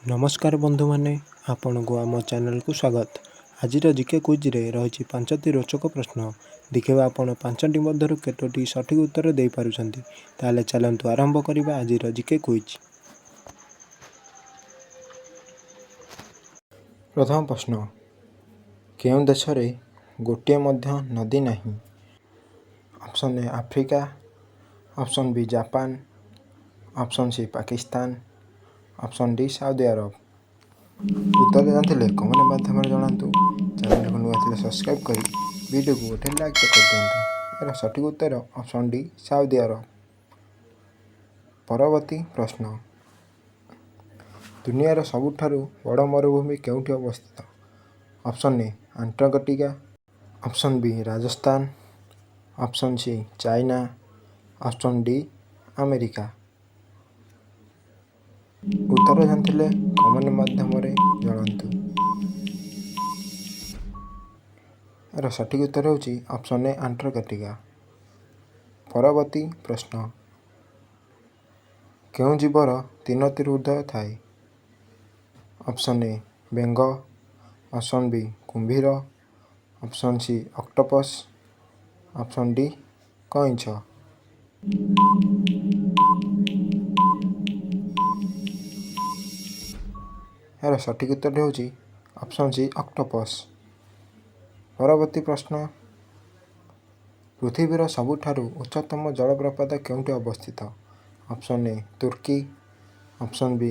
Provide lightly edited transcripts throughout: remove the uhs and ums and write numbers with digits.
ନମସ୍କାର ବନ୍ଧୁମାନେ, ଆପଣଙ୍କୁ ଆମ ଚ୍ୟାନେଲକୁ ସ୍ୱାଗତ। ଆଜିର ଜିକେ କୁଇଜରେ ରହିଛି ପାଞ୍ଚଟି ରୋଚକ ପ୍ରଶ୍ନ। ଦେଖିବା ଆପଣ ପାଞ୍ଚଟି ମଧ୍ୟରୁ କେତୋଟି ସଠିକ୍ ଉତ୍ତର ଦେଇପାରୁଛନ୍ତି। ତାହେଲେ ଚାଲନ୍ତୁ ଆରମ୍ଭ କରିବା ଆଜିର ଜିକେ କୁଇଜ୍। ପ୍ରଥମ ପ୍ରଶ୍ନ, କେଉଁ ଦେଶରେ ଗୋଟିଏ ମଧ୍ୟ ନଦୀ ନାହିଁ? Option A Africa, option B Japan, option C Pakistan, option D Saudi Arab. ଉତ୍ତର ଜାଣିଥିଲେ କମେଣ୍ଟ ମାଧ୍ୟମରେ ଜଣାନ୍ତୁ। ଚ୍ୟାନେଲକୁ ନୂଆ ଥିଲେ ସବସ୍କ୍ରାଇବ୍ କରି ଭିଡ଼ିଓକୁ ଗୋଟେ ଲାଇକ୍ କରିଦିଅନ୍ତୁ। ଏହାର ସଠିକ୍ ଉତ୍ତର ଅପସନ୍ ଡି ସାଉଦି ଆରବ। ପରବର୍ତ୍ତୀ ପ୍ରଶ୍ନ, ଦୁନିଆର ସବୁଠାରୁ ବଡ଼ ମରୁଭୂମି କେଉଁଠି ଅବସ୍ଥିତ? Option A Antarctica, option B Rajasthan, option C China, option D America. ଉତ୍ତର ଜାଣିଥିଲେ କମେଣ୍ଟ ମାଧ୍ୟମରେ ଜଣାନ୍ତୁ। ଏହାର ସଠିକ୍ ଉତ୍ତର ହେଉଛି ଅପସନ୍ ଏ ଆଣ୍ଟାର୍କଟିକା। ପରବର୍ତ୍ତୀ ପ୍ରଶ୍ନ, କେଉଁ ଜୀବର ତିନୋଟି ହୃଦୟ ଥାଏ? ଅପସନ୍ ଏ ବେଙ୍ଗ, ଅପସନ୍ ବି କୁମ୍ଭୀର, option C octopus, option D କଇଁଛ। ଏହାର ସଠିକ୍ ଉତ୍ତର ହେଉଛି ଅପସନ୍ ସି ଅକ୍ଟୋପସ୍। ପରବର୍ତ୍ତୀ ପ୍ରଶ୍ନ, ପୃଥିବୀର ସବୁଠାରୁ ଉଚ୍ଚତମ ଜଳପ୍ରପାତ କେଉଁଠି ଅବସ୍ଥିତ? Option A Turkey, option B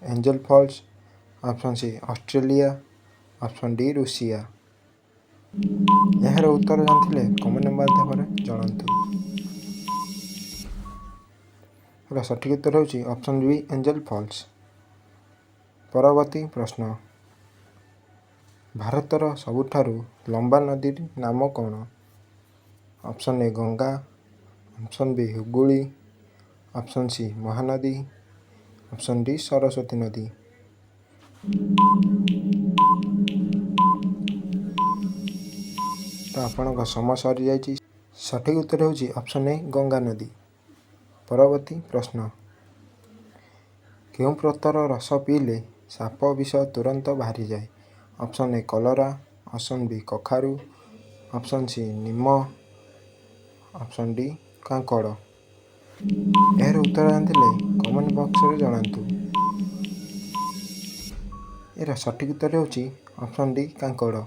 angel falls, option C Australia, option D Russia. ଏହାର ଉତ୍ତର ଜାଣିଥିଲେ କମେଣ୍ଟ ମାଧ୍ୟମରେ ଜଣାନ୍ତୁ। ଏହାର ସଠିକ୍ ଉତ୍ତର ହେଉଛି ଅପସନ୍ ବି ଏଞ୍ଜେଲ ଫଲ୍ସ। ପରବର୍ତ୍ତୀ ପ୍ରଶ୍ନ, ଭାରତର ସବୁଠାରୁ ଲମ୍ବା ନଦୀର ନାମ କ'ଣ? Option A Ganga, option B Hooghly, option C Mahanadi, option D Saraswati ନଦୀ। ତ ଆପଣଙ୍କ ସମୟ ସରିଯାଇଛି। ସଠିକ୍ ଉତ୍ତର ହେଉଛି ଅପସନ୍ ଏ ଗଙ୍ଗା ନଦୀ। ପରବର୍ତ୍ତୀ ପ୍ରଶ୍ନ, କେଉଁ ପତ୍ରର ରସ ପିଇଲେ ସାପ ବିଷ ତୁରନ୍ତ ବାହାରିଯାଏ? ଅପସନ୍ ଏ କଲରା, ଅପସନ୍ ବି କଖାରୁ, ଅପସନ୍ ସି ନିମ, ଅପସନ୍ ଡି କାଙ୍କଡ଼। ଏହାର ଉତ୍ତର ଜାଣିଥିଲେ କମେଣ୍ଟ ବକ୍ସରେ ଜଣାନ୍ତୁ। ଏହାର ସଠିକ୍ ଉତ୍ତର ହେଉଛି ଅପସନ୍ ଡି କାଙ୍କଡ଼।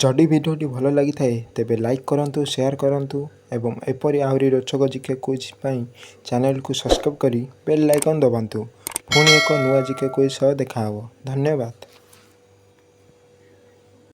ଯଦି ଭିଡ଼ିଓଟି ଭଲ ଲାଗିଥାଏ, ତେବେ ଲାଇକ୍ କରନ୍ତୁ, ସେୟାର କରନ୍ତୁ ଏବଂ ଏପରି ଆହୁରି ରୋଚକ ଜିକେ କୁଇଜ୍ ପାଇଁ ଚ୍ୟାନେଲକୁ ସବସ୍କ୍ରାଇବ୍ କରି ବେଲ୍ ଆଇକନ୍ ଦବାନ୍ତୁ। ପୁଣି ଏକ ନୂଆ ଜିକେ କୁଇଜ୍ ସହ ଦେଖା ହେବ। ଧନ୍ୟବାଦ।